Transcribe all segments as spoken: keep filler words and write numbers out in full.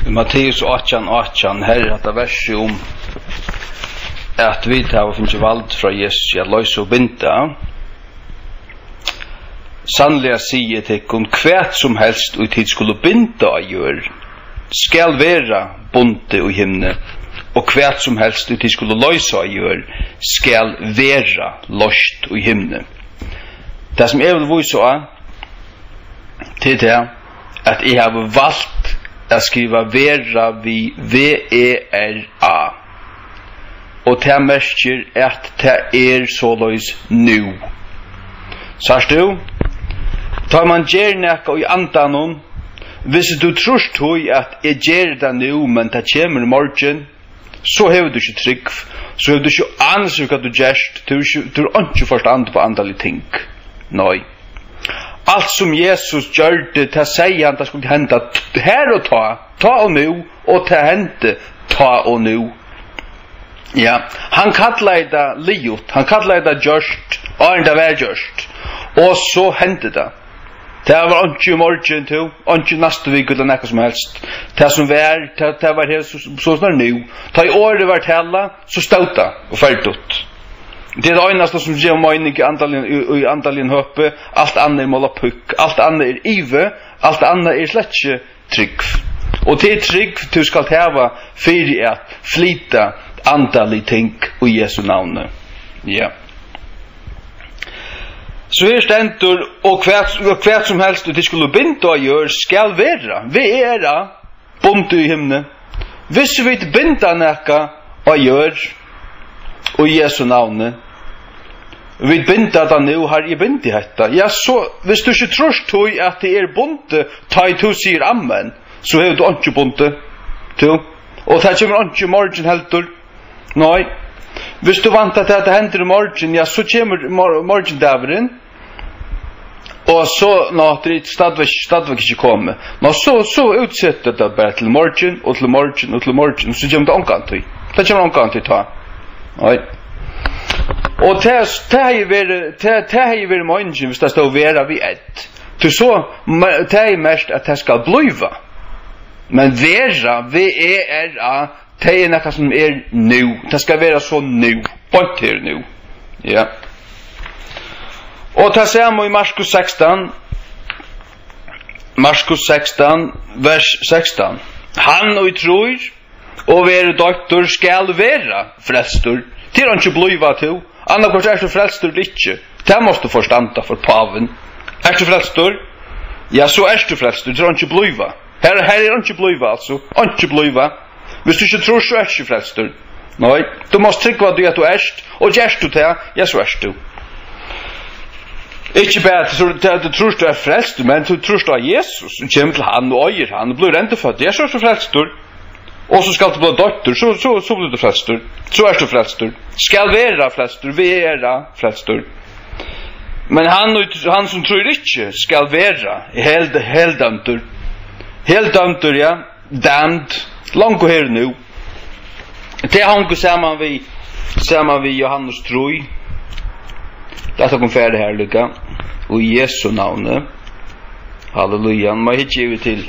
Matteus átjan átjan, her er hetta versið um, at vit hava fingið vald frá Jesusi at loysa og binda. Sanniliga sigi eg tykkum, hvat sum helst, ið tit skulu binda á jørð, skal vera bundið í himni, og hvat sum helst, ið tit skulu loysa á jørð, skal vera loyst í himni. Tað, sum eg vil vísa á, tað er tað, at eg havi valt at skriva vera við V E R A. Og tað merkir, at tað er soleiðis nú. Sært tú? Tá man ger nakað í andanum, viss tú trýrt tí, at eg geri tað nú, men tað kemur í morgin, so hevur tú ikki trúgv, so hevur tú ikki ánilsi, hvat tú gert, tú hevur ikki, tú hevur einki forstand upp á andalig ting. Nei. Alt sum Jesus gjørdi, tað segði hann, tað skuldi henda t-, her og tá, tá og nú, og tað hendi tá og nú. Ja, hann kallaði tað liðugt, hann kallaði tað gjørt, áðrenn tað var gjørt. Og so hendi tað. Tað var einki í morgin, tú, einki næstu viku, ella nakað sum helst. Tað sum var, tað, tað var her so, so snart nú. Tá ið orðið var talað, so stóð tað og ferdigt. Tað er tað einasta, sum gevur meining í andaligum, í, í andaligum høpi. Alt annað er málað púkk, alt annað er ivi, alt annað er slett ikki trúgv. Og tað er trúgv, tú skalt hava fyri at flyta andalig ting í Jesu navni. Ja. So her stendur, og hvat, og hvat sum helst, og tit skulu binda á jørð, skal vera, V E R A, bundið í himni. Hvis vit binda nakað á jørð, í Jesu navni, vit binda tað nú, Harri, eg bindi hetta. Ja, so, hvis tú ikki trýrt tí, at tað er bundið, tá ið tú sigur amen, so hevur tú einki bundið, tú. Og tað kemur einki í morgin heldur. Nei. Hvis tú væntar til, at tað hendir í morgin, ja, so kemur mor-, morgindagurin, og so, ná, tað er stadigvæk, stadigvæk ikki komið. Ná, so, so útsetur tað bara til morgin, og til morgin, og til morgin, og so kemur tað ongantíð. Tað kemur ongantíð tá. Nei. Og tað, tað hevði verið, tað, tað hevði verið meiningin, hvis tað stóð vera við ð. Tí so, me-, tað er merkt, at tað skal blíva. Men vera, V E R A, tað er nakað sum er nú. Tað skal vera so nú. Beint her nú. Ja. Og tað sama í Markus sekstan. Markus sekstan, vers sekstan. Hann, ið trýr og verður doyptur, skal vera frelstur. Tað er einki blíva, tú. Annaðhvørt ert tú frelstur ella ikki. Tað mást tú forstanda, for pávin. Ert tú frelstur? Ja, so ert tú frelstur. Tað er einki blíva. Her, her er einki blíva, altso. Einki blíva. Hvis tú ikki trýrt, so ert tú ikki frelstur. Nei, tú mást trúgva tí, at tú ert, og gert tú tað, ja, so ert tú. Ikki bara, so, tað, tú trýrt, tú ert frelstur, men tú trýrt á Jesus, og kemur til hann, og eigur hann, og blívur endurføddur, ja, so ert tú frelstur. Og so skalt tú blíva doyptur, so, so, so blívur tú frelstur. So ert tú frelstur. Skal vera frelstur, vera frelstur. Men hann, hann sum trýr ikki, skal vera hel-, heldømdur. Heldømdur, ja. Damned. Longu her nú. Tað hongur saman við, saman við Jóhannes trý. Lat okkum fara har líka. Í Jesu navni. Halleluja. Má hyggja yvir til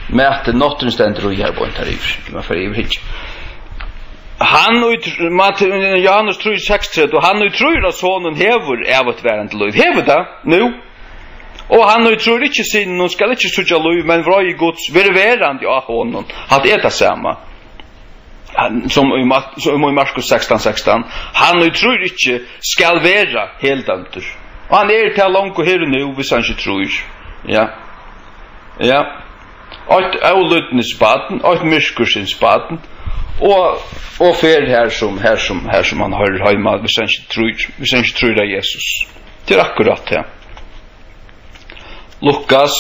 mati, nátturðin stendur í her beint har yvir. Má fara yvir hyggja. Hann, ið tr-, Mat-, Jóhannes trý seksogtretivu, og hann, ið trýr á Sonin, hevur ævigtvarandi lív. Hevur tað nú. Og hann, ið trýr ikki Syninum, skal ikki síggja lív, men vreiði Guds verður verandi á honum. Hatta er tað sama. Hann, sum í Mat-, sum í Markus sekstan sekstan. Hann, ið trýr ikki, skal vera heldømdur. Og hann er tað longu her og nú, hvis hann ikki trýr. Ja. Ja. Eitt ólýdnisbarn, eitt myrkursins barn, og, og fer her sum, her sum, her sum hann hoyrir heima, hvis hann ikki trýr, hvis hann ikki trýr á Jesus. Tað er akkurát tað. Lukas.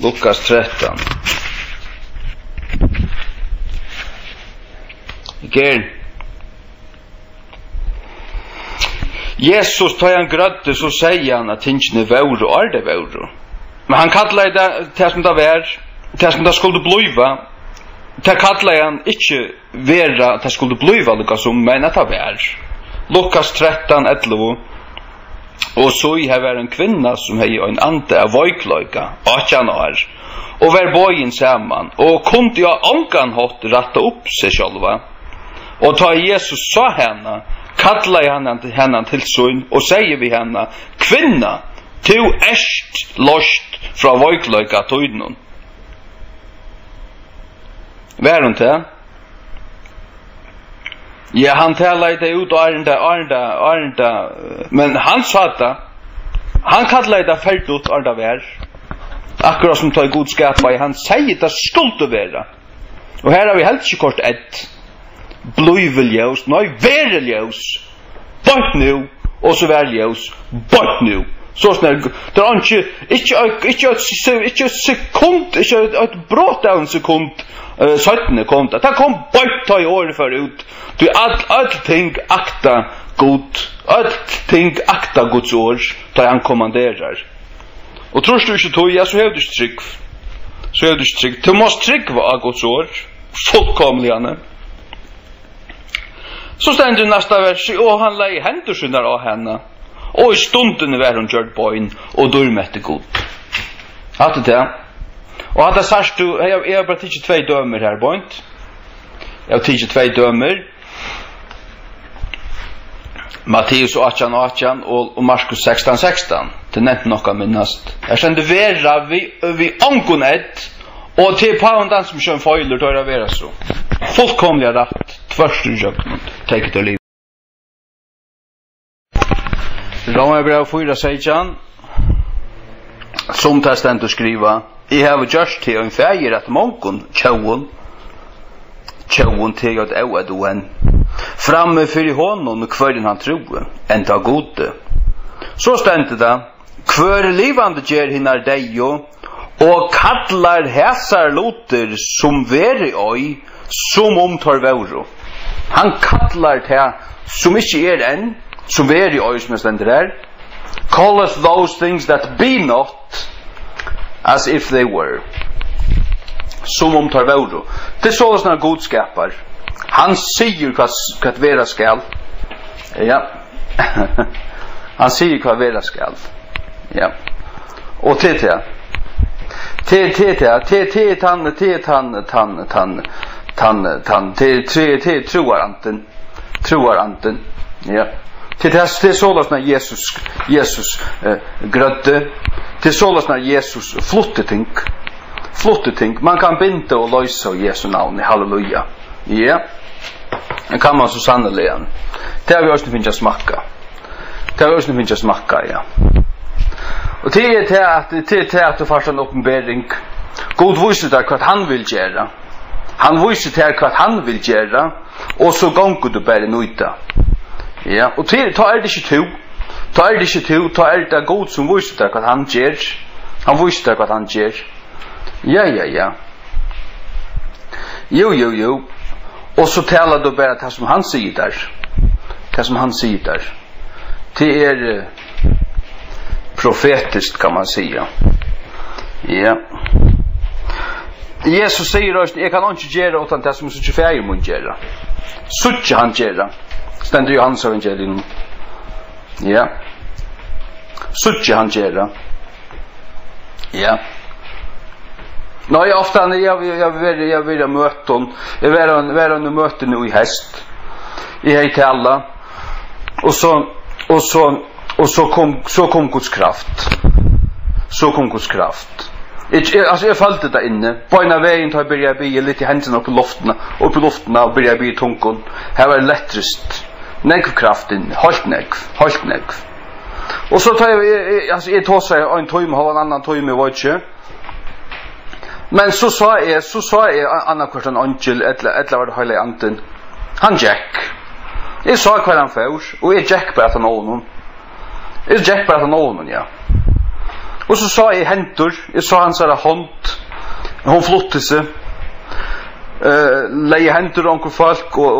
Lukas trettan. Ger. Jesus, tá hann grøddi, so segði hann, at tingini vóru, áðrenn tey vóru. Men hann kallaði tað, tað sum tað var, tað sum tað skuldi blíva, tað kallaði hann ikki vera, at tað skuldi blíva líka sum, men at tað var. Lukas trettan ellivu. Og sí, har var ein kvinna, sum hevði ein anda av veikleika, átjan ár, og var boðin saman, og kundi á ongan hátt rætta upp seg sjálva. Og tá Jesus sá hana, kallaði hann hana til sín og segði við hana: Kvinna, tú ert loyst frá veikleika tínum. Var hon tað? Ja, hann talaði tað út, áðrenn tað, áðrenn tað, áðrenn tað, men hann sá tað. Hann kallaði tað ferdigt, áðrenn tað var. Akkurát sum tá ið Gud skapaði, hann segði, tað skuldi vera. Og her havi eg heldur ikki koyrt ð. Blívi ljós, nei, verði ljós. Beint nú, og so var ljós. Beint nú. So snart, tað er ikki, ikki, ikki, ikki, ikki eitt sekund, ikki eitt, eitt brot av ein sekund, eh, seinni kom tað. Tað kom beint tá ið orðið fór út. Tí øll, øll ting akta Gud, øll ting akta Guds orð, tá ið hann kommanderar. Og trýrt tú ikki tí, ja, so hevur tú ikki trúgv. So hevur tú ikki trúgv. Tú mást trúgva á Guds orð, fullkomliga. So stendur í næsta versi: Og hann legði hendur sínar á hana, og í stundini var hon gjørd bein og dýrmætti Gud. Hatta er tað. Og hatta sært tú, eg, eg havi bara tikið tvey dømir her, beint. Eg havi tikið tvey dømir. Matteus átjan átjan og, og Markus sekstan sekstan. Tað er nevnt nokk at minnast. Her stendur: Vera við, við ongum ð, og til pávan, tann sum sjón feilir, tør at vera so. Fullkomliga rætt, tvørtur ígjøgnum. Take it or leave it. Rómarbræv fýra seytjan, sum tað stendur skrivað: Eg havi gjørt teg ein faðir at mongum tjóðum, tjóðum, T J Ó Ð U N, frammi fyri honum, hvørjum hann trúði, enda Gudi. So stendur tað: Hvør livandi ger hinar deyðu, og kallar hesar lutir, sum verið ei, sum um teir vóru. Hann kallar tað, sum ikki er enn, sum verið ei, sum stendur her. Calleth those things that be not as if they were. Sum um teir vóru. Tað er soleiðis, nær Gud skapar. Hann sigur, hvat, hvat vera skal. Ja. Hann sigur, hvat vera skal. Ja. Og til tað. Til, til tað. Til, til tann, til tann, tann, tann, tann, tann, til, til, til trúarandin. Trúarandin. Ja. Til tað, til soleiðis, nær Jesus, Jesus, eh, grøddi. Til soleiðis, nær Jesus flutti ting. Flutti ting. Man kann binda og loysa í Jesu navni. Halleluja. Ja. Tað kann man so sanniliga. Tað havi eg eisini fingið at smakka. Tað havi eg eisini fingið at smakka, ja. Og tað er tað at, tað er tað at tú fært eina opinbering. Gud vísir tær, hvat hann vil gera. Hann vísir tær, hvat hann vil gera, og so gongur tú bara inn í tað. Ja, og til, tá er tað ikki tú. Tá er tað ikki tú, tá er tað Gud, sum vísir tær, hvat hann ger. Hann vísir tær, hvat hann ger. Ja, ja, ja. Jú, jú, jú. Og so talar tú bara tað, sum hann sigur tær. Tað, sum hann sigur tær. Tað er, eh, profetiskt, kann man siga. Ja. Jesus sigur eisini: Eg kann einki gera uttan tað, sum eg síggi Faðir mín gera. Síggi hann gera. Stendur í Jóhannes evangelium. Ja. Síggi hann gera. Ja. Nei, ofta, eg, eg, eg, eg, eg, eg møti, eg var, var á møti nú í heyst. Eg hevði talað. Og so, og so, og so kom, so kom Guds kraft. So kom Guds kraft. Eg, eg, altso, eg føldi tað inni. Beinanvegin, tá eg byrjaði at biðja, lyfti hendurnar upp í loftina, upp í loftina og byrjaði at biðja í tungum. Her var elektriskt. Nógv kraft inni. Heilt nógv. Heilt nógv. Og so tá eg, eg, eg, altso, eg tosaði ein tíma, hálvan annan tíma, eg veit ikki. Men so sá eg, so sá eg a-, annaðhvørt ein eingil, ella, ella var tað Heilagi Andin. Hann gekk. Eg sá, hvar hann fór, og eg gekk bara aftan á honum. Eg gekk bara aftan á honum, ja. Og so sá eg hendur, eg sá hansara hond, hon flutti seg. Eh, legði hendur á onkur fólk og,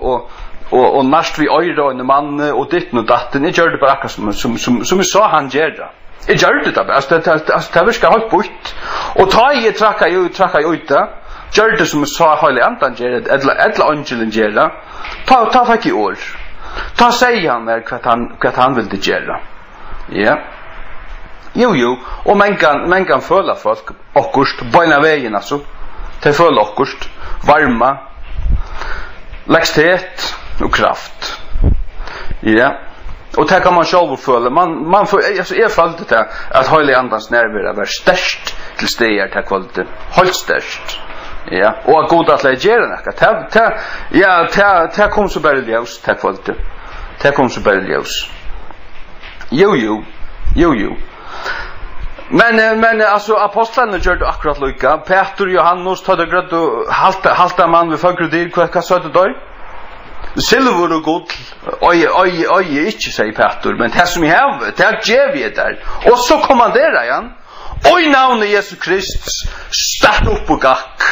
og, og nært við oyrað á einum manni og ditten og datten. Eg gjørdi bara akkurát sum, sum, sum, sum eg sá hann gera. Eg gjørdi tað bara. Altso, tað, tað, altso, tað virkar heilt býtt. Og tá eg trakkaði út, trakkaði út tað, gjørdi sum eg sá Heilaga Andan gera, ella, ella eingilin gera, tá, tá fekk eg orð. Tá segði hann mær, hvat hann, hvat hann vildi gera. Ja. Jú, jú, og mangan, mangan føla fólk okkurt beinan vegin, altso. Tey føla okkurt, varma, lægstheita og kraft. Ja. Og tað kann man sjálvur føla. Man, man fø-, eg, eg føldi tað, at Heilagi Andans nærvera var sterkt til staðar tað kvøldið. Heilt sterkt. Ja. Og at Gud ætlaði at gera nakað. Tað, tað, ja, tað, tað kom so bara í ljós tað kvøldið. Tað kom so bara í ljós. Jú, jú. Jú, jú. Men, eh, men, eh, altso, ápostlarnir gjørdu akkurát líka. Pætur og Jóhannes, tá teir grøddu halta, halta mann við føgru dyr, hvat, hvat søgdu teir? Silvur og gull eigi, eigi, eigi eg ikki, segði Pætur, men tað sum eg havi, tað gevi eg tær. Og so kommanderar hann: Í navni Jesu Krists, statt upp og gakk.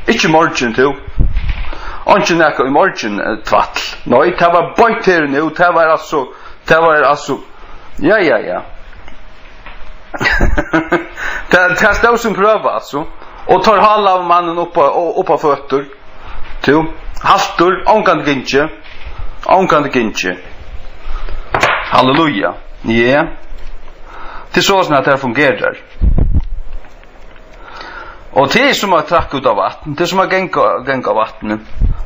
Ikki í morgin, tú. Einki nakað í morgin, eh, tvætl. Nei, tað var beint her og nú, tað var altso, tað var altso, ja, ja, ja. Tað, tað stóð sum prøva, altso. Og teir hálaðu mannin upp á, upp á føtur. Tú, haltur, ongantíð gingið, ongantíð gingið. Halleluja. Ja. Tað er soleiðis, at tað fungerar. Og tað er sum at traðka út á vatn. Tað er sum at ganga, ganga á vatni.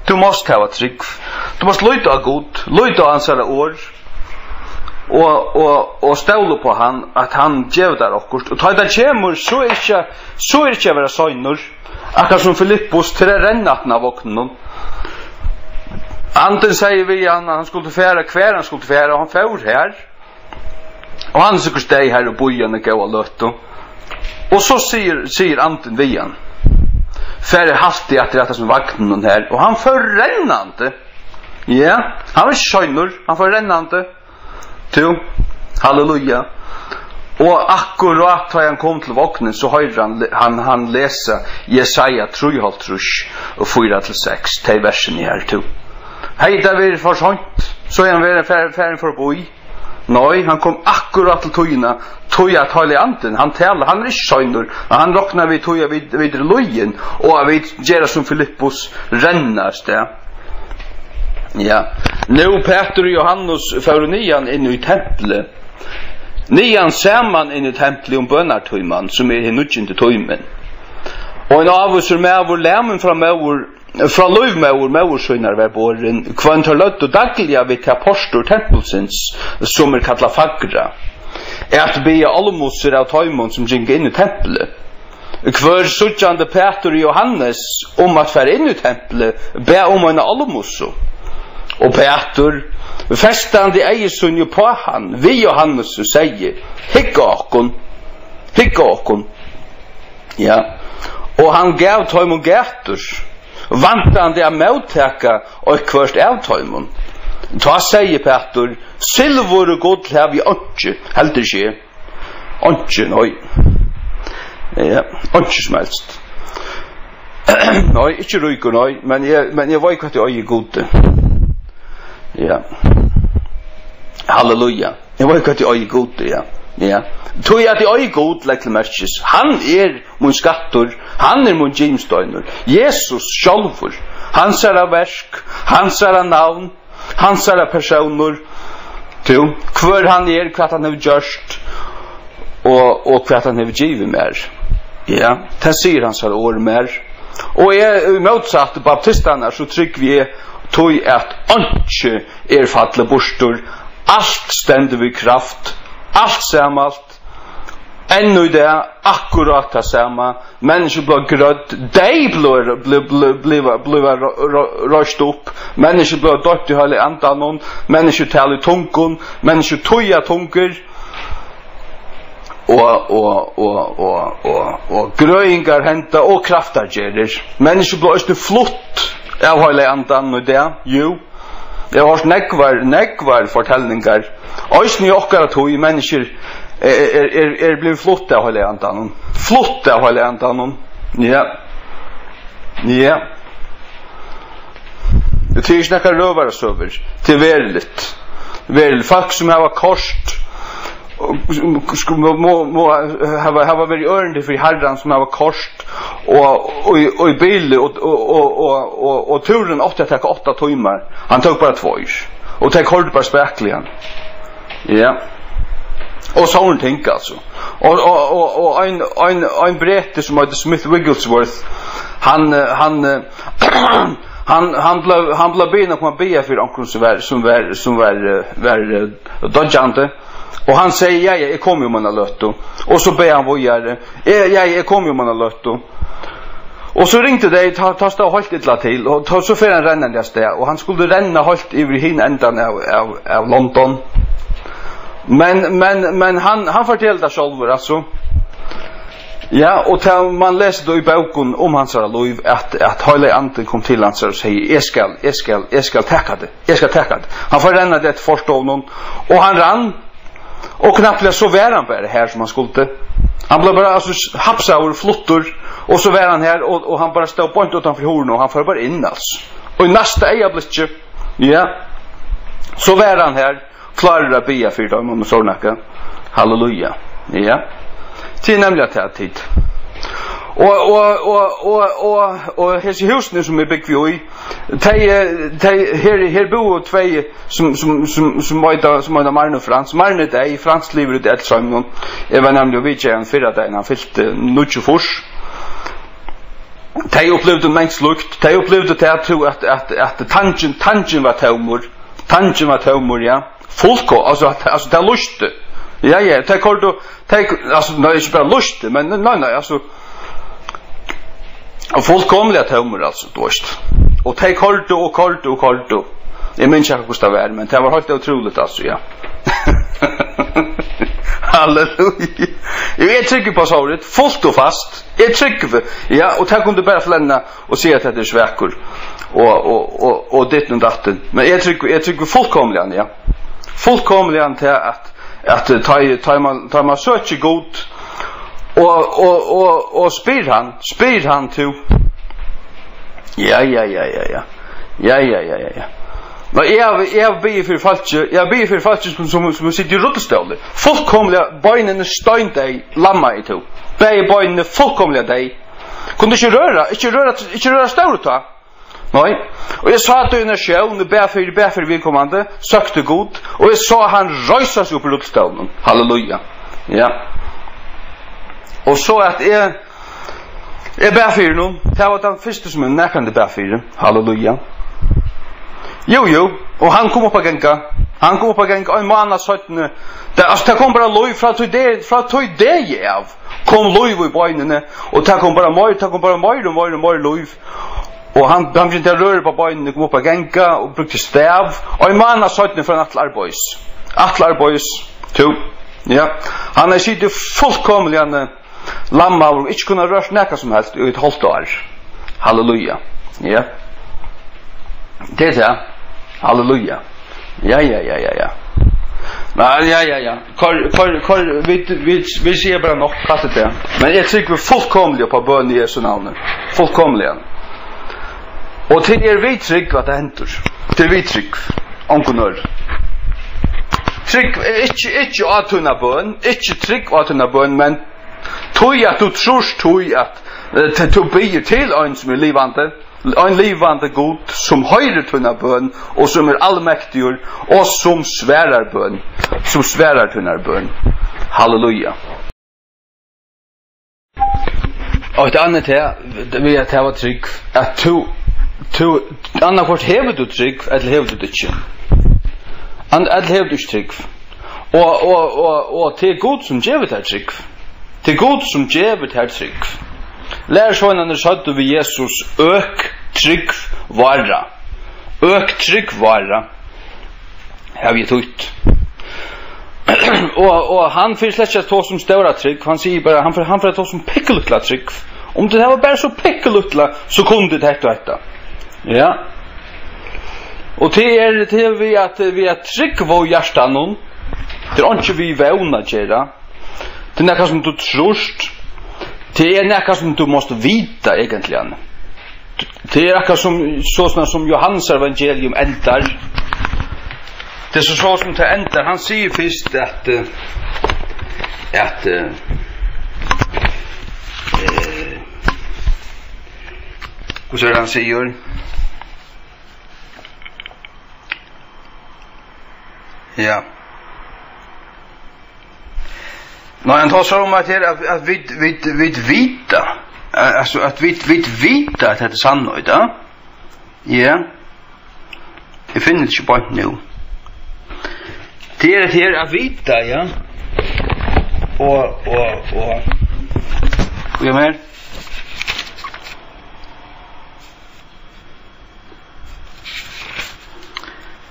Tú mást hava trúgv. Tú mást líta á Gud, líta á hansara orð. Og, og, og stóla upp á hann, at hann gevur tær okkurt. Og tá tað kemur, so er ikki, so er ikki at vera seinur. Akkurát sum Filippus, til at renna aftan á vogninum. Andin segði við hann, at hann skuldi fara, hvar hann skuldi fara, og hann fór har. Og hann sikkurt staðið har og bíðað eina góða løtu. Og so sigur, sigur andin við hann: Farið, haltið aftur at hasum vagninum her. Og hann fór rennandi. Ja, hann var ikki seinur, hann fór rennandi. Tú, halleluja. Og akkurát tá hann kom til vognin, so hoyrir hann, hann, hann lesa Jesaja trýoghálvtrýss og fýra til seks, tey versini her, tú. Hevði tað verið for seint, so hevði hann verið fer-, farin forbí. Nei, hann kom akkurát til tíðina, tí at Heilagi Andin, hann talar, hann er ikki seinur, men hann roknar við tí at vit, vit eru lýðin, og at vit gera sum Filippus, renna avstað. Ja. Nú Pætur og Jóhannes fóru niðan inn í templið, niðan saman inn í templið um bønartíman, sum er hin níggjunda tímin. Og ein ávísur maður, lamin frá móður, frá lívmóður móður sínar var borin, hvønn teir løgdu dagliga við tað portur tempulsins, sum er kallað Fagra, at biðja álmusur av teimum, sum gingu inn í templið. Hvør, síggjandi Pætur og Jóhannes um at fara inn í templið, bað um eina álmusu. Og Pætur, festandi eygu síni uppá hann, við Jóhannes, segði: Hygg á okkum, hygg á okkum. Ja. Og hann gav teimum gætur, væntandi at móttaka eitthvørt av teimum. Tá segði Pætur: Silvur og gull havi eg einki, heldur ikki eg. Einki, nei. Ja, einki sum helst. Nei, ikki ríkur, nei, men eg, men eg veit, hvat eg eigi í Gudi. Ja. Halleluja. Eg veit, hvat eg eigi í Gudi, ja. Ja. Tí at eg eigi Gud, legg til merkis. Hann er mín skattur, hann er mín gimsteinur. Jesus sjálvur, hansara verk, hansara navn, hansara persónur. Tú, hvør hann er, hvat hann hevur gjørt, og, og hvat hann hevur givið mær. Ja, tað sigur hansara orð mær. Og eg, í mótsatt baptistarnar, so trúgvi eg, tí at einki er fallið burtur. Alt stendur við kraft. Alt samalt. Enn í dag, akkurát tað sama. Menniskju blíva grødd, deyð blíva, blí-, blí-, blíva, blíva ro-, ro-, reist upp. Menniskju blíva doypt í Heilaga Andanum. Menniskju tala í tungum. Menniskju týða tungur. Og, og, og, og, og, og grøðingar henda og kraftargerðir. Menniskju blíva eisini flutt av Heilaga Andanum í dag. Jú. Eg havi hoyrt nógvar, nógvar fortelningar. Eisini í okkara tíð, menniskjur er, er, er, er blivin flutt av Heilaga Andanum. Flutt av Heilaga Andanum. Ja. Ja. Tað er ikki nakar røvarasøgur. Tað er veruligt. Veruligt. Fólk sum hava koyrt, og sum sku-, má, má, má hava, hava verið í ørindi fyri Harran, sum hava koyrt og, og, og í bili, og, og túrurin átti at taka átta tímar. Hann tók bara tveir. Og tey koyrdu bara spakuliga. Ja. Og sovorðin ting, altso. Og, og, og, og ein, ein, ein breti sum eitur Smith Wigglesworth, hann, eh, hann, eh, hann, hann bleiv, hann bleiv biðin at koma biðja fyri onkrum sum var, sum var, sum var, eh, var, eh, doyggjandi. Og hann segði: "Ja, ja, eg komi um eina løtu." Og so bað hann víðari: "Eg, ja, ja, eg komi um eina løtu." Og so ringdu tey, tá, tá stóð heilt illa til, og tá, so fer hann rennandi avstað, og hann skuldi renna heilt yvir í hin endan av, av, av London. Men, men, men hann, hann fortelur tað sjálvur, altso. Ja, og tá man lesur tað í bókum um hansara lív, at, at Heilagi Andin kom til hansara og segði: "Eg skal, eg skal, eg skal taka teg, eg skal taka teg." Hann fór rennandi eftir forstovinum, og hann rann, og knappliga so var hann bara har sum hann skuldi. Hann bleiv bara, altso, hapsaður, fluttur, og so var hann har, og, og hann bara stóð beint uttanfyri hurðina, og hann fór bara inn, altso. Og í næsta eygablikki, ja, so var hann har, klárur at biðja fyri teimum og so nakað. Halleluja. Ja. Tað er nemliga tað, tit. Og, og, og, og, og, og hesi húsini, sum eg búgvi í, tey, eh, tey, her, her búðu tvey, sum, sum, sum, sum eita, sum eita Marne og Frans. Marne er deyð, Frans livir úti í Ellisheiminum. Eg var nemliga og vitjaði hann fyrradagin, hann fylti níggjuogfýrs. Tey upplivdu mangt slíkt. Tey upplivdu tað, at, at, at, at tangin, tangin var tómur. Tangin var tómur, ja. Fullko-, altso, at, altso, tað lýsti. Ja, ja, tey koyrdu, tey, altso, nei, ikki bara lýsti, men nei, nei, altso, fullkomiliga tómur, altso, tú veitst. Og tey koyrdu og koyrdu og koyrdu. Eg minnist ikki, hvussu tað var, men tað var heilt ótrúligt, altso, ja. Halleluja. Jú, eg trúgvi á sovorðið, fult og fast. Eg trúgvi, ja, og tað kunnu bara flenna og siga, at hetta er svakur, og, og, og, og ditten og datten. Men eg trúgvi, eg trúgvi fullkomiliga, ja. Fullkomiliga til at, at tá, tá man, tá man søkir Gud, og, og, og, og spyr hann, spyr hann, tú. Ja, ja, ja, ja, ja. Ja, ja, ja, ja, ja. Men eg havi, eg havi biðið fyri fólki, eg havi biðið fyri fólki, sum, sum, sum situr í rullistóli. Fullkomiliga, beinini steindeyð, lammaði tú. Bæði beinini fullkomiliga deyð. Kundu ikki røra, ikki røra, ikki røra stóru tá. Nei. Og eg sá tað í eina sjón, og bað fyri, bað fyri viðkomandi, søkti Gud, og eg sá hann reisa seg upp í rullistólinum. Halleluja. Ja. Og so at eg, eg bað fyri honum, tað var tann fyrsti, sum eg nakrantíð bað fyri. Halleluja. Jú, jú, og hann kom upp at ganga. Hann kom upp at ganga ein mánað seinni. Tað, altso, tað kom bara lív frá tí degi, frá tí degi av. Kom lív í beinini, og tað kom bara meir, tað kom bara meir og meir og meir lív. Og hann, hann begynti at røra upp á beinini, kom upp at ganga og brúkti stav. Og ein mánað seinni fór hann aftur til arbeiðis. Aftur til arbeiðis, tú. Ja. Hann hevði sitið fullkomiliga lammaður og ikki kunnað rørt nakað sum helst í eitt hálvt ár. Halleluja. Ja. Tað er tað. Halleluja. Ja, ja, ja, ja, ja. Nei, ja, ja, ja. Koyr, koyr, koyr, vit, vit, vit siga bara nokk, hatta er tað. Men eg trúgvi fullkomiliga upp á bøn í Jesu navni. Fullkomiliga. Og tað er við trúgv, at tað hendir. Tað er við trúgv. Onkur nør. Trúgv er ikki, ikki á tína bøn, ikki trúgv á tína bøn, men tí at tú trýrt, tí at, eh, t-, tú biður til ein, sum er livandi, ein livandi Gud, sum hoyrir tína bøn, og sum er almektigur, og sum svarar bøn, sum svarar tínar bøn. Halleluja. Og eitt annað er, við at hava trúgv, at tú, tú, annaðhvørt hevur tú trúgv, ella hevur tú tað ikki. An-, ella hevur tú ikki trúgv. Og, og, og, og tað er Gud, sum gevur tær trúgv. Tað er Gud, sum gevur tær trúgv. Lærisveinarnir søgdu við Jesus: "Øk trúgv vára. Øk trúgv vára." Havi eg týtt. Og, og hann fer slett ikki at tosa um stóra trúgv, hann sigur bara, hann fer, hann fer at tosa um pikkulítla trúgv. Um tit hava bara so pikkulítla, so kunnu tit hetta og hetta. Ja. Og tað er, tað er við at, við at trúgva í hjartanum. Tað er einki við vón at gera. Tað er nakað, sum tú trýrt. Tað er nakað, sum tú mást vita, eigentliga. Tað er akkurát sum, sostatt sum Jóhannes evangelium endar. Tað er so, so sum tað endar. Hann sigur fyrst at, eh, at, eh, eh, hvussu er hann sigur? Ja. Nei, hann tosar um at her, at, at vit, vit, vit vita, al-, altso, at vit, vit vita, at hetta er sannheit, ja? Ja. Eg finni tað ikki beint nú. Tað er, tað er at vita, ja. Og, og, og, og, ja, men,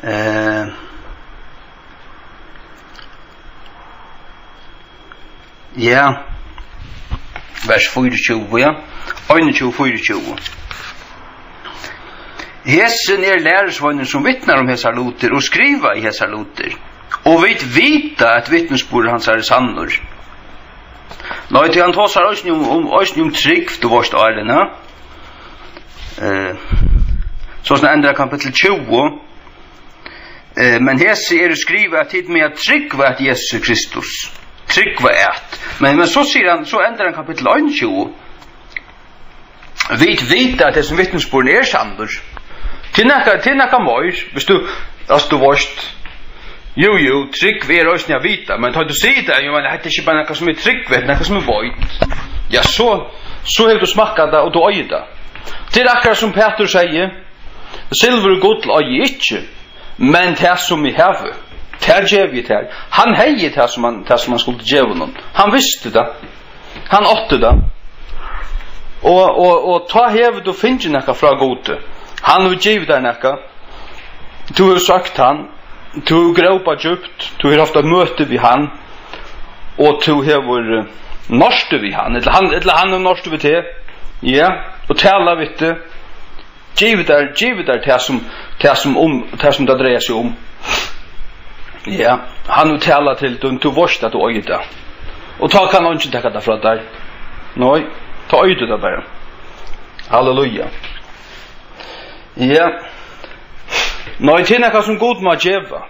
eh, ja, vers fýraogtjúgu, ja. Einogtjúgu, fýraogtjúgu. Hesin er lærisveinurin, sum vitnar um hesar lutir og skrivaði hesar lutir. Og vit vita, at vitnisburður hansara er sannur. Nei, tí hann tosar eisini um, um, eisini um trúgv, tú veitst, Árin, ha? Eh, so sum endar kapittul tjúgu. Eh, men hesi eru skrivað, at tit mega trúgva, at Jesus er Kristus. Trúgva at. Men, men so sigur hann, so endar hann kapittul einogtjúgu. Vit vita, at hesin vitnisburðurin er sannur. Til nakað, til nakað meir, viss tú, altso, tú veitst. Jú, jú, trúgv er eisini at vita, men tá tú sigur tað, eg meini, hetta er ikki bara nakað, sum eg trúgvi, hetta er nakað, sum eg veit. Ja, so, so hevur tú smakkað tað, og tú eigur tað. Tað er akkurát sum Pætur segði, silvur og gull eigi eg ikki, men tað, sum eg havi, tað gevi eg tær. Hann hevði tað, sum hann, tað, sum hann skuldi geva honum. Hann visti tað. Hann átti tað. Og, og, og tá hevur tú fingið nakað frá Gudi. Hann hevur givið tær nakað. Tú hevur søkt hann. Tú hevur grópað djúpt. Tú hevur havt eitt møti við hann. Og tú hevur, eh, nortu við hann. Ella hann, ella hann hevur nortu við teg. Ja. Og talað við teg. Givið tær, givið tær tað sum, tað sum um, tað sum tað dreiar seg um. Ja, hann hevur talað til tín, tú veitst at tú eigur tað. Og tá kann eingin taka tað frá tær. Nei, tá eigur tú tað bara. Halleluja. Ja. Nei, tað er nakað sum Gud má geva.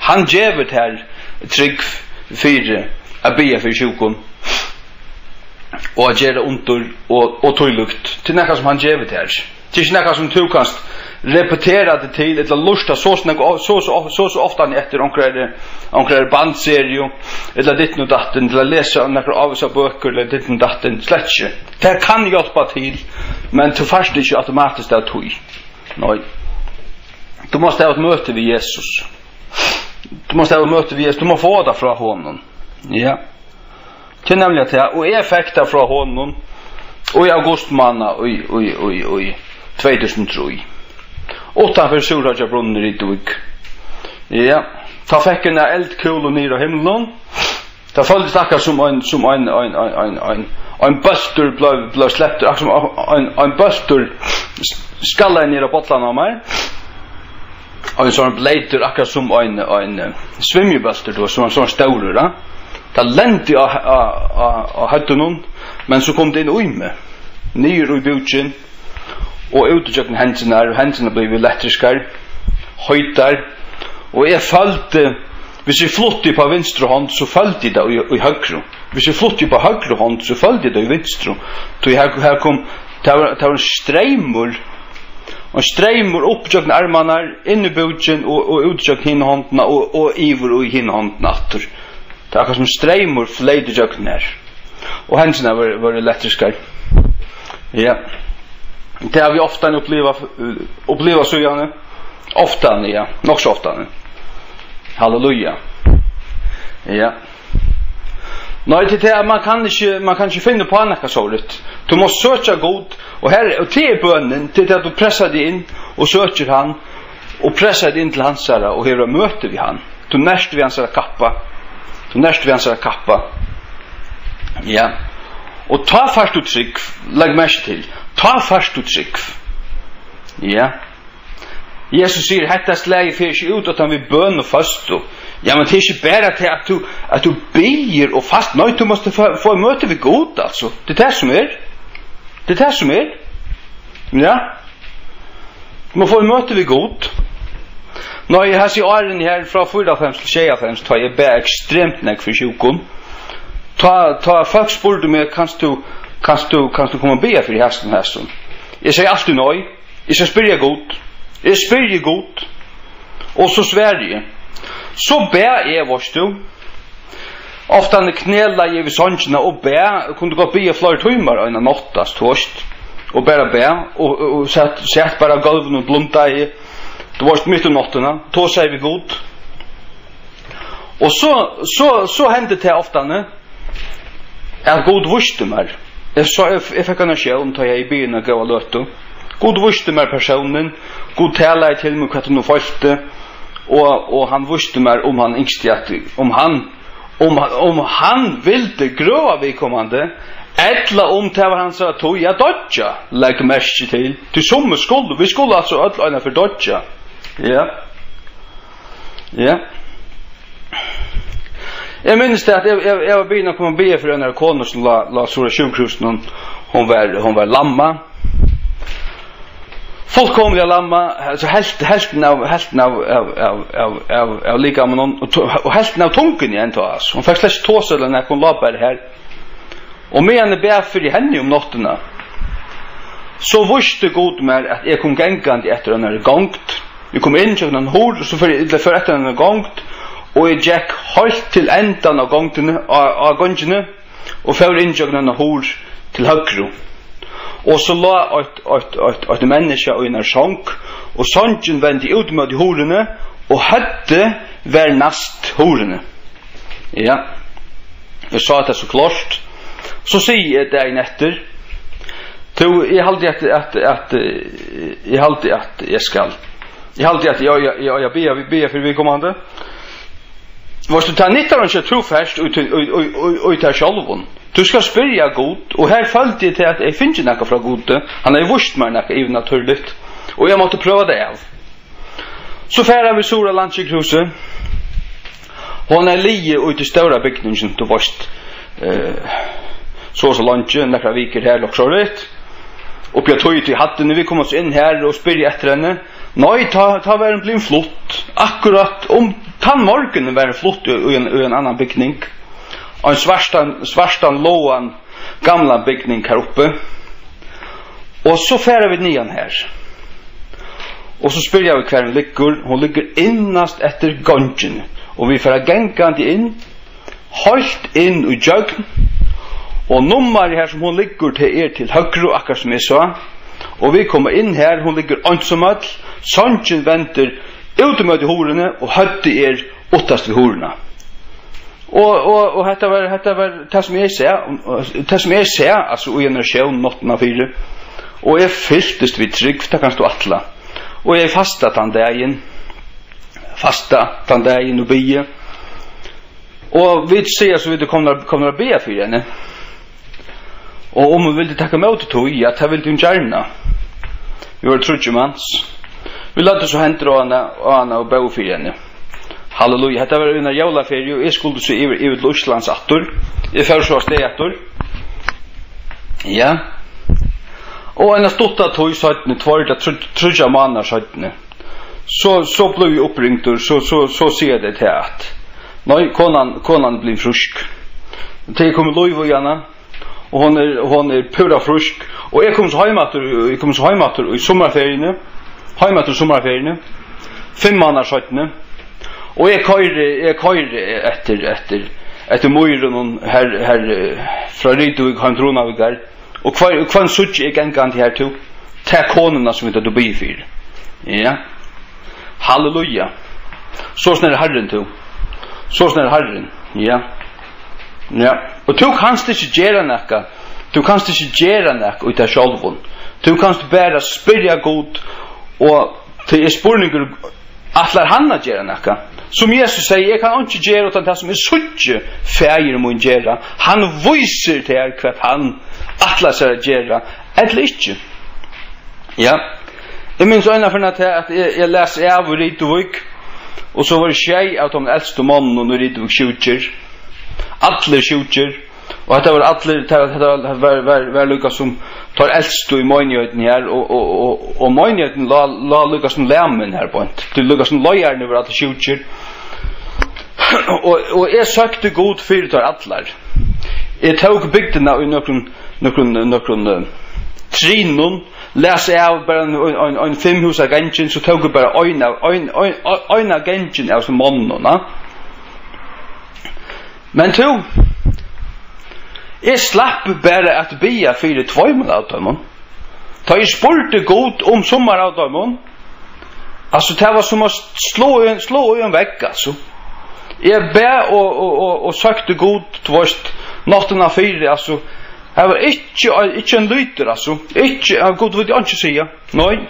Hann gevur tær trúgv fyri at biðja fyri sjúkum og at gera undur og, og tílíkt. Tað er nakað sum hann gevur tær. Tað er ikki nakað sum tú kanst repetera teg til, ella lurta so, so, so, so, so, so ofta eftir onkrari, onkrari bandseriu, ella ditten og datten, ella lesa nakrar ávísar bøkur, ella ditten og datten, slett ikki. Tað kann hjálpa til, men tú fært ikki automatiskt av tí. Nei. Tú mást hava eitt møti við Jesus. Tú mást hava eitt møti við Jesus, tú mást fáa tað frá honum. Ja. Tað er nemliga tað, og eg fekk tað frá honum í augustmánað í, í, í, í tvey túsund og trý. Uttanfyri Súðroyggjabrunnin í Rituvík. Ja, tá fekk eg eina eldkúlu niður av himlinum. Tað føltist akkurát sum ein, sum ein, ein, ein, ein, ein, ein bóltur bleiv, bleiv sleptur, akkurát sum ein, ein bóltur s-, skallaði niður á bollan á mær. Ein sånn bleytur, akkurát sum ein, ein, eh, svimjibóltur, tú veist, sum ein sånn stórur, ja. Tað lendi á, á, á, á høvdinum, men so kom tað inn í meg, niður í búkin og út ígjøgnum hendurnar, og hendurnar blivu elektriskar, heitar, og eg føldi, viss eg flutti upp á vinstru hond, so føldi eg tað í, í høgru. Viss eg flutti upp á høgru hond, so føldi eg tað í vinstru. Tí her, her kom, tað var, tað var ein streymur, ein streymur upp gjøgnum armarnar, inn í búkin og, og út gjøgnum hinu hondina og, og yvir í hinu hondina aftur. Tað er akkurát sum streymur fleyt ígjøgnum her. Og hendurnar vóru, vóru elektriskar. Ja. Tað havi eg ofta upplivað, upplivað síðani. Ofta, ja. Nokk so ofta. Halleluja. Ja. Nei, tað er tað, man kann ikki, man kann ikki finna upp á nakað sovorðið. Tú mást søkja Gud, og her, og tað er bønin, tað er tað, tú pressar teg inn og søkir hann, og pressar teg inn til hansara og hevur eitt møti við hann. Tú nært við hansara kappa. Tú nært við hansara kappa. Ja. Og tá fært tú trúgv, legg merki til. Tá fært tú trúgv. Ja. Jesus sigur, hetta slagið fer ikki út, uttan við bøn og føstu. Ja, men tað er ikki bara tað, at tú, at tú biður og fast. Nei, tú mást fáa, fáa møti við Gud, altso. Tað er tað sum er. Tað er tað sum er. Ja. Tú mást fáa møti við Gud. Nei, eg havi sæð árini her frá fýraoghálvfems til sjeyoghálvfems, tá eg bað ekstremt nógv fyri sjúkum. Tá, tá fólk spurdu meg, kanst tú, kanst tú, kanst tú koma og biðja fyri hasum, hasum? Eg segði altíð nei. Eg skal spyrja Gud. Eg spyrji Gud. Og so svari eg. So bað eg, veitst tú. Ofta knelaði eg við songina og bað, kundi gott biðja fleiri tímar eina nátt, altso, tú veitst, og bara bað, og, og, og sat, sat bara á gólvinum og blundaði, tú veitst, mitt um náttina, tosaði við Gud. Og so, so, so hendi tað ofta, at Gud vísti mær. Eg sá, eg, eg fekk eina sjón, tá eg hevði biðið eina góða løtu. Gud vísti mær persónin, Gud talaði til mín, hvat eg nú følti, og, og hann vísti mær, um hann ynskti at, um hann, um, um hann vildi grøða viðkomandi, ella um tað var hansara tíð at doyggja, legg merki til, tí summi skulu, vit skulu altso øll einaferð doyggja. Ja. Ja. Eg minnist tað, at eg, eg, eg var biðin at koma og biðja fyri einari konu, sum lá, lá so á sjúkrahúsinum. Hon var, hon var lammað. Fullkomiliga lammað, altso, helt-, helvtin av, helvtin av, av, av, av, av, av likaminum, og to-, og helvtin av tunguni enntá, altso. Hon fekk slett ikki tosað ella nakað, hon lá bara har. Og meðan eg bað fyri henni um náttina, so vísti Gud mær, at eg kom gangandi eftir einari gongd. Eg kom inn gjøgnum eina hurð, og so fór eg, ella fór eftir einari gongd, og eg gekk heilt til endan á gongdini, á, á gongini, og fór inn gjøgnum eina hurð til høgru. Og so lá eitt, eitt, eitt, eitt menniskja í einari song, og songin vendi út móti hurðini, og høvdið var næst hurðini. Ja. Eg sá tað so klárt. So sigi eg dagin eftir: Tú, eg haldi, at, at, at, eh, eg haldi, at eg skal, eg haldi, at eg, eg, eg, eg biðja, biðja fyri viðkomandi. Veitst tú, tað nyttar ikki, at tú fert í, í, í, í, í tær sjálvum. Tú skalt spyrja Gud, og her føldi eg til, at eg fingi nakað frá Gudi. Hann hevði víst mær nakað yvirnatúrligt, og eg mátti prøva tað av. So fara vit suður á Landssjúkrahúsið. Hon er liðug í tí stóra bygningin, tú veitst, eh, so og so leingi, nakrar vikur her, ella okkurt sovorðið. Uppi á tí, tí hæddini, vit koma so inn her og spyrja eftir henni. Nei, tá, tá var hon blivin flutt. Akkurát um tann morgunin var hon flutt í, í ein, í ein annan bygning. Ein svartan, svartan, lágan, gamlan bygning her uppi. Og so fara vit niðan har. Og so spyrja vit, hvar hon liggur. Hon liggur innast eftir gongini. Og vit fara gangandi inn, heilt inn í gjøgn. Og nummarið har, sum hon liggur, tað er til høgru, akkurát sum eg sá. Og vit koma inn har, hon liggur einsamøll. Songin vendir út ímóti hurðini, og høvdið er uttast við hurðina. Og, og, og hetta var, hetta var tað, sum eg sá, tað, sum eg sá, altso, í eini sjón náttina fyri. Og eg fyltist við trúgv, tað kanst tú ætla. Og eg fasta tann dagin, fasta tann dagin og biði. Og vit siga so, vit eru komnir, komnir at biðja fyri henni. Og um hon vildi taka ímóti tí, ja, tað vildi hon gjarna. Vit vóru tríggir mans. Vit løgdu so hendur á hana, á hana og bóðu fyri henni. Halleluja. Hetta var undir jólaferiu, og eg skuldi so yvir, yvir til Íslands aftur. Eg fór so avstað aftur. Ja. Og eina stutta tíð seinni, tveir ella tríggjar mánaðar seinni, so, so blívi eg uppringdur, so, so, so siga tey tað, at nei, konan, konan er blivin frísk. Tað er komið lív í hana, og hon er, hon er púra frísk. Og eg kom so heim aftur, eg kom so heim aftur í summarferiuni, heim aftur í summarferiuni, fimm mánaðar seinni. Og eg koyri, eg koyri eftir, eftir, eftir mýrunum her, her, eh, frá Rituvík heim til Runavíkar. Og hvør, hvønn síggi eg gangandi her, tú? Ta konuna, sum vit høvdu biðið fyri. Ja. Halleluja. Soleiðis er Harrin, tú. Soleiðis er Harrin. Ja. Ja. Og tú kanst ikki gera nakað. Tú kanst ikki gera nakað í tær sjálvum. Tú kanst bara spyrja Gud, og tað er spurningur, ætlar hann at gera nakað? Sum Jesus segði: Eg kann einki gera uttan tað, sum eg síggi Faðir mín gera. Hann vísir tær, hvat hann ætlar sær at gera, ella ikki. Ja. Eg minnist eina ferð, at, at eg, eg las av í Rituvík, og so vóru sjey av teimum elstu monnunum í Rituvík sjúkir. Allir sjúkir. Og hetta var allir, hetta, hetta var, var, var, var líka sum teir elstu í meinigheitin her, og, og, og, og meinigheitin lá, lá líka sum lamin her beint. Tí líka sum leiðararnir vóru allir sjúkir. Og, og eg søkti Gud fyri teir allar. Eg tók bygdina í nøkrum, nøkrum, nøkrum, eh, trinum, Læs av bara ein, ein, ein, ein fimm hús av gangin, so tóku bara ein av, ein, ein, ein, ein av gangin av sum monnum, na? Men tú, eg slapp bara at biðja fyri tveimum av teimum. Tá eg spurdi Gud um summar av teimum, altso, tað var sum at slá í ein, slá í ein vegg, altso. Eg bað og, og, og, og søkti Gud, tú veist, náttina fyri, altso. Har var ikki, ikki ein litur, altso. Ikki, ja, Gud vildi einki siga. Nei.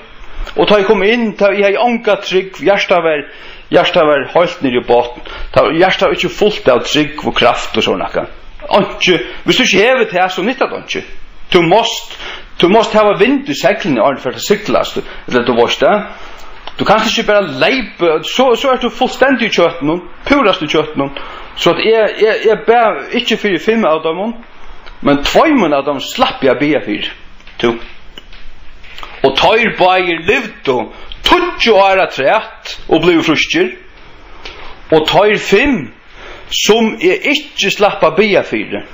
Og tá eg kom inn, tá eg hevði onga trúgv, hjartað var, hjartað var heilt niðri í botn. Tá hjartað var ikki fult av trúgv og kraft og sovorðið nakað. Einki, viss tú ikki hevur tað, so nyttar tað einki. Tú mást, tú mást hava vind í seglini, áðrenn tú fert at sigla, ella tú veist tað. Tú kanst ikki bara leypa, so, so ert tú fullstendig í kjøtinum, púrast í kjøtinum. So at eg, eg, eg bað ikki fyri fimm av teimum, men tveimum av teimum slapp eg at biðja fyri. Tú. Og teir báðir livdu tíggju ár afturat og blivu frískir. Og teir fimm, sum eg ikki slapp at biðja fyri,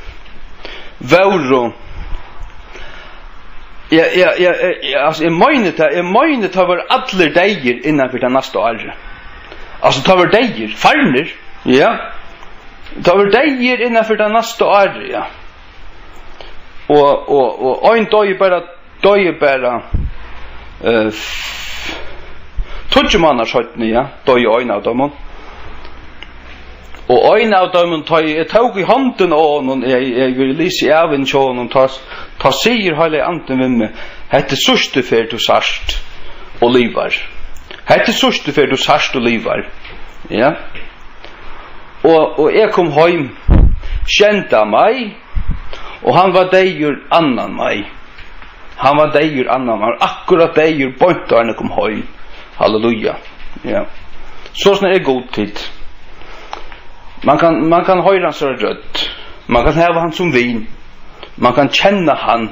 vóru, ja, ja, ja, ja, altso, eg meini tað, eg meini, teir vóru allir deyðir innan fyri tað næsta árið. Altso, teir vóru deyðir, farnir, ja. Teir vóru deyðir innan fyri tað næsta árið, ja. Og, og, og ein doyði bara, doyði bara, eh, f-, tíggju mánaðir seinni, ja, doyði ein av teimum. Og ein av teimum, tá eg tók í hondina á honum, eg, eg, eg vil lýsa av inn hjá honum, tá, tá sigur Heilagi Andin við meg: "Hetta er síðstu ferð, tú sært og livar. Hetta er síðstu ferð, tú sært og livar." Ja. Og, og eg kom heim sjeynda mai, og hann var deyður annan mai. Hann var deyður annan mai, akkurát deyður, beint áðrenn eg kom heim. Halleluja. Ja. Soleiðis er Gud, tit. Man kann, man kann hoyra hansara rødd. Man kann hava hann sum vin. Man kann kenna hann.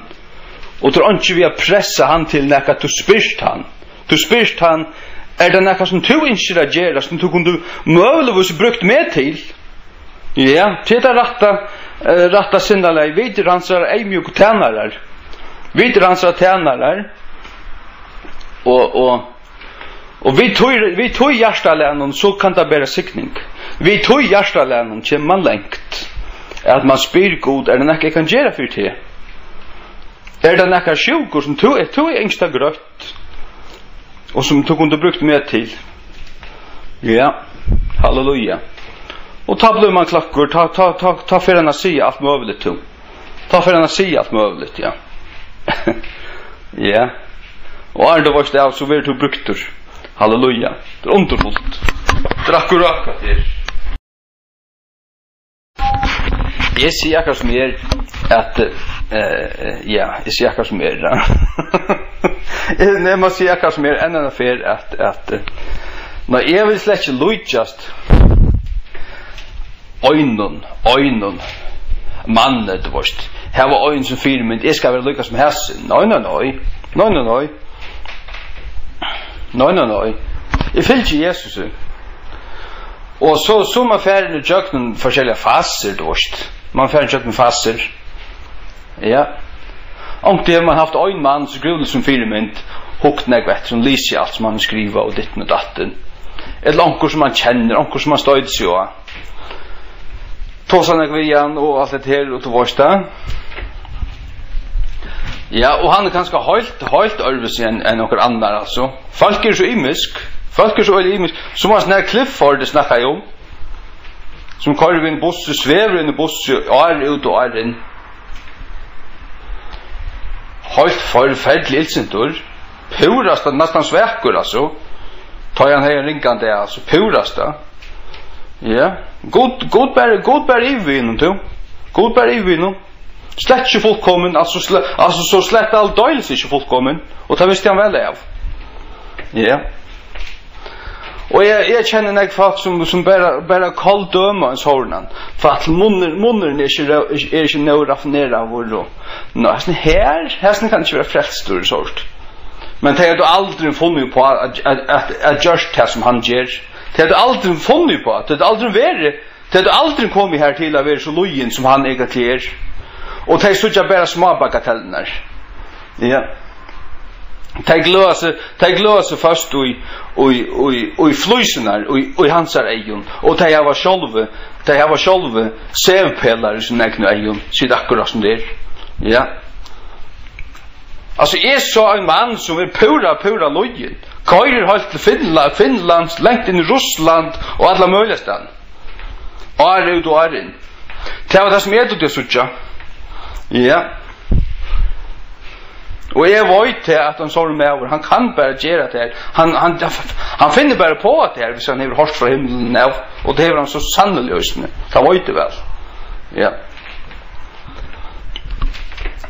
Og tað er einki við at pressa hann til nakað, tú spyrt hann. Tú spyrt hann: "Er tað nakað sum tú ynskir at gera, sum tú kundi møguligvis brúkt meg til?" Ja, til tað rætta, eh, rætta sinnalagið. Vit eru hansara eyðmjúku tænarar. Vit eru hansara tænarar. Og, og, og við tí, við tí hjartalagnum, so kann tað bera signing. Við tí hjartalagnum kemur man langt. At man spyr Gud: "Er tað nakað, eg kann gera fyri teg? Er tað nakar sjúkur sum tú, er tú yngsta grøtt, og sum tú kundi brúkt meg til?" Ja, halleluja. Og tá blívur man kløkkur, tá, tá, tá, tá fer hann at siga alt møguligt, tú. Tá fer hann at siga alt møguligt, ja. Ja. Og áðrenn tú veitst av, so verður tú brúktur. Halleluja. Tað er undurfult. Tað er akkurát hvat tað er. Eg sigi akkurát sum er, at, eh, eh, ja, eg sigi akkurát sum er, ja. Eg, eg má siga akkurát sum er, enn eina ferð, at, at, eh, nei, eg vil slett ikki líkjast einum, einum manni, tú veist, hava ein sum fyrimynd, eg skal vera líka sum hasin. Nei, nei, nei. Nei, nei, nei. Nei, nei, nei. Eg fylgi Jesusi. Og so, so man fer ígjøgnum forskelligar fasir, tú veist. Man fer ígjøgnum fasir. Ja. Onkuntíð hevur man havt ein mann sum Gud sum fyrimynd, hugt nógv eftir, sum lisið alt sum hann skrivar og ditten og datten. Ella onkur sum man kennir, onkur sum man stoytir seg á. Tosa nógv við hann og alt hetta her, og tú veist tað. Ja, og hann er kanska heilt, heilt øðrvísi enn, enn onkur annar, altso. Fólk eru so ymisk. Fólk eru so øgiliga ymisk. Sum hann, Clifford, eg snakkaði um, sum koyrir við ein bussi, svevur inn í bussi, ár út og ár inn. Heilt forferdiliga illsintur. Púrasta, næstan svakur, altso. Tá ið hann hevði ein ringan dag, altso, púrasta. Ja. Gud, Gud ber, Gud ber yvir við honum, tú. Gud ber yvir við honum. Slett ikki fullkomin, altso, sle-, altso, so slett aldeilis ikki fullkomin. Og tað visti hann væl av. Ja. Og eg, eg kenni nógv fólk sum, sum bara, bara koldøma ein sovorðnan. Fólk, munnurin, munnurin er ikki ró-, er ikki nóg raffineraður og, nei, hasin her, hasin kann ikki vera frelstur, sovorðið. Men tey høvdu aldrin funnið upp á at, at, at, at gjørt tað sum hann ger. Tey høvdu aldrin funnið upp á, tey høvdu aldrin verið, tey høvdu aldrin komið har til at vera so lýðin sum hann eigentliga er. Og tey síggja bara smábagatellirnar. Ja. Tey gløða seg, tey gløða seg føst í, í, í, í flísirnar, í, í hansara eygum, og tey hava sjálvi, tey hava sjálvi sevpelar í sínum egnu eygum, sigur akkurát sum tað er. Ja. Altso, eg sá ein mann sum er púra, púra login. Koyrir heilt til Finnla-, Finnlands, langt inn í Russland og allar møguligar staðir. Ár út og ár inn. Tað var tað, sum eg dugdi at síggja. Ja. Og eg veit tað, at ein sovorðin maður, hann kann bara gera tað her. Hann, hann, hann finnur bara uppá tað her, viss hann hevur hoyrt frá himlinum av, og tað hevur hann so sanniliga eisini. Tað veit eg væl. Ja.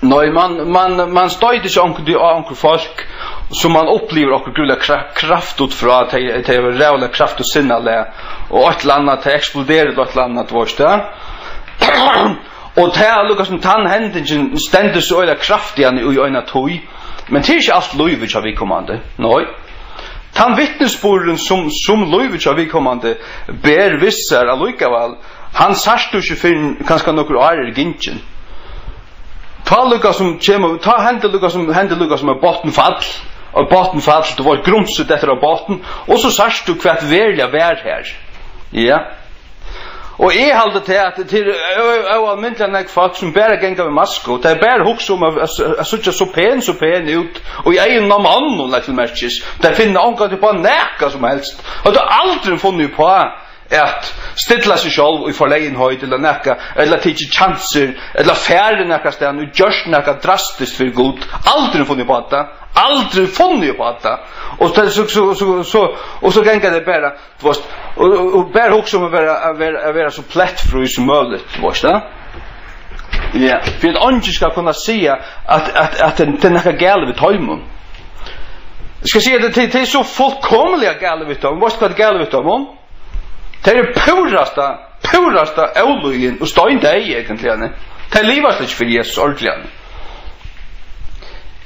Nei, man, man, man stoytir seg onkuntíð á onkur fólk, sum man upplivir okkurt gríðarliga kra-, kraft út frá, tey, tey hava ræðuliga kraft og sinnalag, og eitt ella annað, tey eksplodera til eitt ella annað, tú veist tað. Og tað er líka sum tann hendingin stendur so øgiliga kraftiga í eina tíð, men tað er ikki alt lívið hjá viðkomandi. Nei. Tann vitnisburðurin, sum, sum lívið hjá viðkomandi ber við sær allíkavæl, hann sært tú ikki fyrr enn kanska nøkur ár eru gingin. Tá líka sum kemur, tá hendir líka sum, hendir líka sum eitt botnfall, eitt botnfall, tú veitst, grumsið dettur á botn, og so sært tú, hvat veruliga var her. Ja. Og eg haldi tað, at tað er ó-, óalmindiliga nógv fólk, sum bara ganga við masku, tey bara hugsa um at, at, at síggja so pen, so pen út, og í eygunum á monnum, legg til merkis, tey finna ongantíð uppá nakað sum helst. Høvdu aldrin funnið uppá at stilla seg sjálv í forlegenheit, ella nakað, ella tikið kjansir, ella farið nakað stað og gjørt nakað drastiskt fyri Gud. Aldrin funnið uppá tað. Aldrin funnið uppá tað. Og tað, so, so, so, so, og so ganga tey bara, tú veitst, og, og, og bara hugsa um at vera, at vera, at vera so plettfrí sum møguligt, tú veitst, ja? Ja, fyri at eingin skal kunna siga at, at, at tað, tað er nakað galið við teimum. Eg skal siga, tað, tað, tað er so fullkomiliga galið við teimum. Veitst hvat er galið við teimum? Tey eru púrasta, púrasta ólýðin og steindeyð eigentliga, ne? Tey liva slett ikki fyri Jesus ordiliga, ne?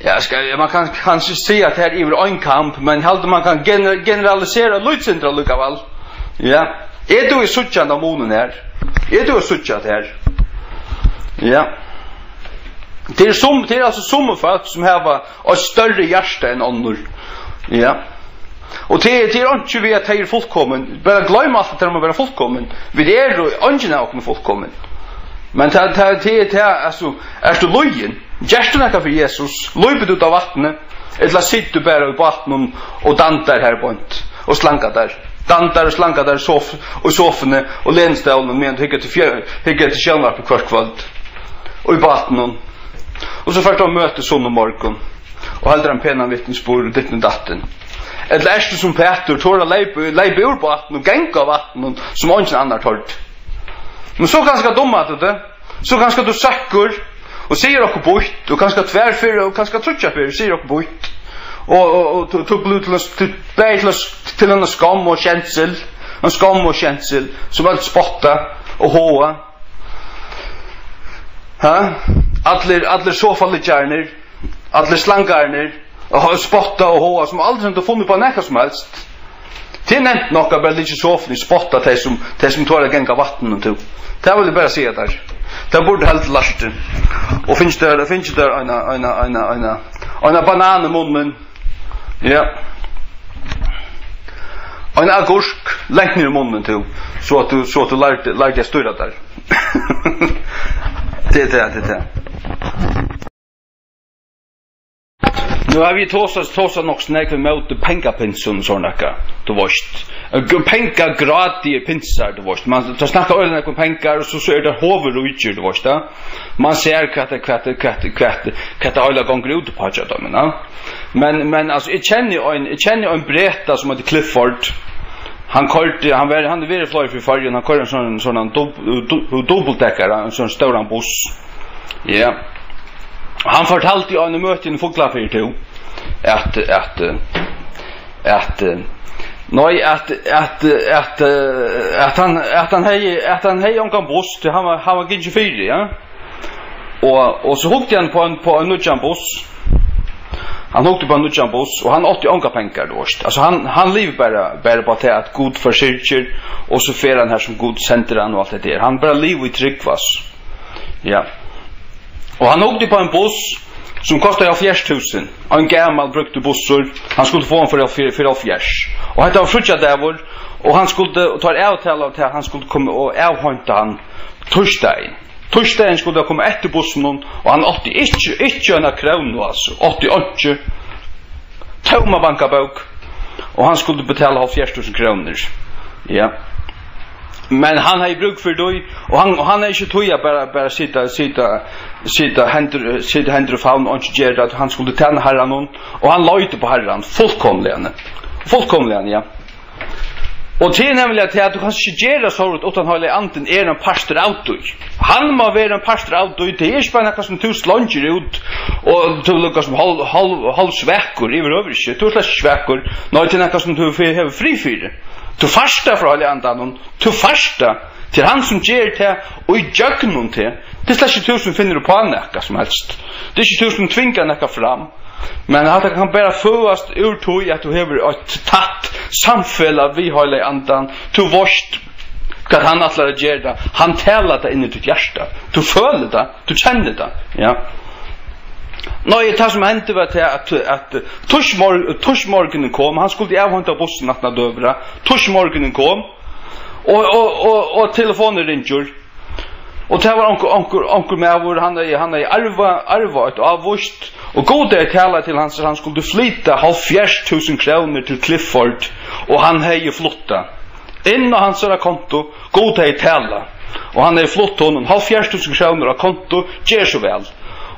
Ja, skal, man kann kanska siga at her yvir ein kamp, men eg haldi man kann gener-, generalisera lítið sindur allíkavæl. Ja. Eg dugi at síggja henda munin her. Eg dugi at síggja tað her. Ja. Tað er sum, tað er altso summi fólk sum hava eitt størri hjarta enn onnur. Ja. Og tað, tað er einki við, at tey eru fullkomin. Bara gloym alt, at tey má vera fullkomin. Vit eru, eingin av okkum er fullkomin. Men tað, tað, tað er tað, altso, ert tú lýðin? Gert tú nakað fyri Jesus? Leypur tú út á vatnið? Ella situr tú bara í bátinum og dandar har beint og slangar tær? Dandar og slangar tær í sof-, í sofuni og lenistólinum, meðan tú hyggur til fjør-, hyggur til sjónvarpið hvørt kvøld. Og í bátinum. Og so fert tú á møti sunnumorgun og heldur ein penan vitnisburð og ditten og datten. Ella ert tú sum Pætur, torir at leypa, leypa úr bátinum og ganga á vatninum, sum eingin annar tordi. Men so kanska dummar tú teg, so kanska tú søkkur og sigur okkurt býtt, og kanska tvær ferðir, og kanska tríggjar ferðir sigur okkurt býtt. Og, og, og tú, tú blívur til ein, til, bæði til ein, til eina skomm og skensel, ein skomm og skensel, sum øll spotta og háa. Ha? Allir, allir sofaliggjararnir, allir slangarnir, og hava spottað og háað, sum aldrin høvdu funnið upp á nakað sum helst. Tað er nemt nokk at bara liggja í sofuni og spotta tey sum, tey sum tora at ganga á vatninum, tú. Tað vil eg bara siga tær. Tað burdi heldur lært teg. Og fingið tær, fingið tær eina, eina, eina, eina, eina banan í munnin. Ja. Ein agurk langt niður í munnin, tú. So at tú, so at tú lærdi, lærdi at stýra tær. Tað er tað, tað er tað. Nú hava vit tosað, tosað nokk so nógv ímóti pengapinsum og sovorðið nakað, tú veitst. Eh, g-, pengagrátigir pinsar, tú veitst. Man, tey snakka øgiliga nógv um pengar, og so, so eru teir hovuríkir, tú veitst, ja. Man sær hvat, hvat, hvat, hvat, hvat tað heila gongur út uppá hjá teimum, ja. Men, men, altso, eg kenni ein, eg kenni ein breta sum eitur Clifford. Hann koyrdi, hann var, hann hevur verið fleiri ferðir í Føroyum, hann koyrdi ein sovorðnan, sovorðnan dub-, du-, dubbeldekkaran, ein sovorðnan stóran buss. Ja. Hann fortaldi á einum møti í Fuglafirði, tú, at, at, eh, at, eh, nei, at, at, at, eh, at hann, at hann hevði, at hann hevði ongan buss, tí hann var, hann var gingin fyri, ja. Og, og so hugdi hann á ein, á ein nýggjan buss. Hann hugdi á ein nýggjan buss, og hann átti ongar pengar, tú veitst. Altso, hann, hann livir bara, bara á tað, at Gud forsyrgir, og so fer hann har sum Gud sendir hann og alt hetta her. Hann bara livir í trúgv, altso. Ja. Og hann hugdi á ein buss, sum kostaði hálvfjerðs túsund. Ein gamal brúktur bussur, hann skuldi fáa hann fyri, fyri, fyri hálvfjerðs. Og hetta var fríggjadagur, og hann skuldi, og teir avtalaðu tað, hann skuldi koma og avheinta hann týsdagin. Týsdagin skuldi hann koma eftir bussinum, og hann átti ikki, ikki eina krónu, altso, átti einki. Tóma bankabók, og hann skuldi betala hálvfjerðs túsund krónur. Ja. Men hann hevði brúk fyri tí, og hann, og hann hevði ikki tíð at bara, bara sita, sita, sita hendur, sita hendur í favn og ikki gera tað, hann skuldi tæna Harranum, og hann leit upp á Harran, fullkomliga, fullkomliga, ja. Og tað er nemliga tað, at tú kanst ikki gera sovorðið, uttan Heilagi Andin er ein partur av tí. Hann má vera ein partur av tí. Tað er ikki bara nakað sum tú sleingir út, og tú lukkar sum hálv, hálv, hálv svakur, yvirhøvur ikki. Tú ert slett ikki svakur. Nei, tað er nakað sum tú fe-, hevur frí fyri. Tú fært tað frá Heilaga Andanum. Tú fært tað. Tað er hann sum ger tað, og í gjøgnum tað. Tað er slett ikki tú sum finnur upp á nakað sum helst. Tað er ikki tú sum tvingar nakað fram. Men hatta kann bara føðast úr tí, at tú hevur eitt tætt samfelag við Heilaga Andan. Tú veitst, hvat hann ætlar at gera. Hann talar tað inn í títt hjarta. Tú følir tað, tú kennir tað. Ja. Nei, tað sum hendi var tað, at, at týsmor-, týsmorgunin kom, hann skuldi avheinta bussin aftan á døgurða. Týsmorgunin kom, og, og, og, og telefonin ringir. Og tað var onkur, onkur, onkur maður, hann hevði, hann hevði arva, arva eitt ávíst, og Gud hevði talað til hans, at hann skuldi flyta hálvfjerðs túsund krónur til Clifford, og hann hevði flutt tað inn á hansara konto. Gud hevði talað, og hann hevði flutt honum hálvfjerðs túsund krónur á konto, ger so væl.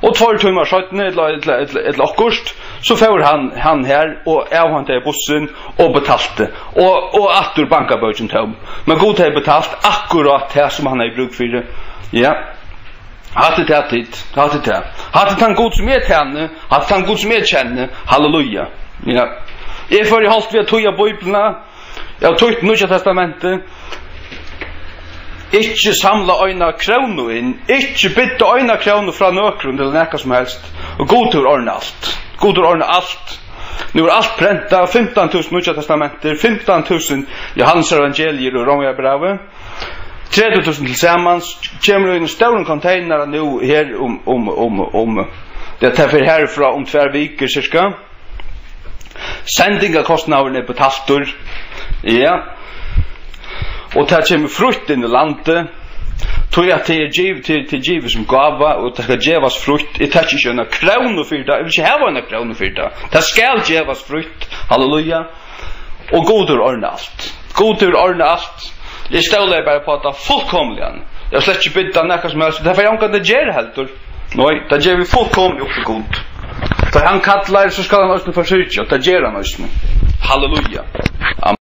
Og tveir tímar seinni, ella, ella, ella, ella okkurt, so fór hann, hann har og avheintaði bussin og betalti. Og, og aftur bankabókin tóm. Men Gud hevði betalt akkurát tað, sum hann hevði brúk fyri. Ja. Hatta er tað, tit. Hatta er tað. Hatta er tann Gud, sum eg tæni. Hatta er tann Gud, sum eg kenni. Halleluja. Ja. Eg fór í holt við at týða Bíbliuna. Eg havi týtt Nýggja Testamentið. Ikki samla eina krónu inn. Ikki biðja eina krónu frá nøkrum ella nakað sum helst. Og Gud hevur ordnað alt. Gud hevur ordnað alt. Nú er alt prentað. Fimtan túsund Nýggja Testamentir. Fimtan túsund Jóhannes evangeliir og Rómverjabrævið. Tretivu túsund til samans. Kemur í einum stórum containara nú her um, um, um, um. Tað, tað fer herfrá um tvær vikur, cirka. Sendingarkostnaðurin er betaltur. Ja. Og tað kemur frítt inn í landið. Tí at tað er giv-, tað, tað er givið sum gáva, og tað skal gevast frítt. Eg taki ikki eina krónu fyri tað. Eg vil ikki hava eina krónu fyri tað. Tað skal gevast frítt. Halleluja. Og Gud hevur ordnað alt. Gud hevur ordnað alt. Eg stóli bara upp á tað fullkomliga. Eg havi slett ikki biðið um nakað sum helst. Tað fari eg ongantíð at gera heldur. Nei, tað geri eg fullkomiliga upp til Gud. Tá hann kallar, so skal hann eisini forsyrgja. Tað ger hann eisini. Halleluja. Amen.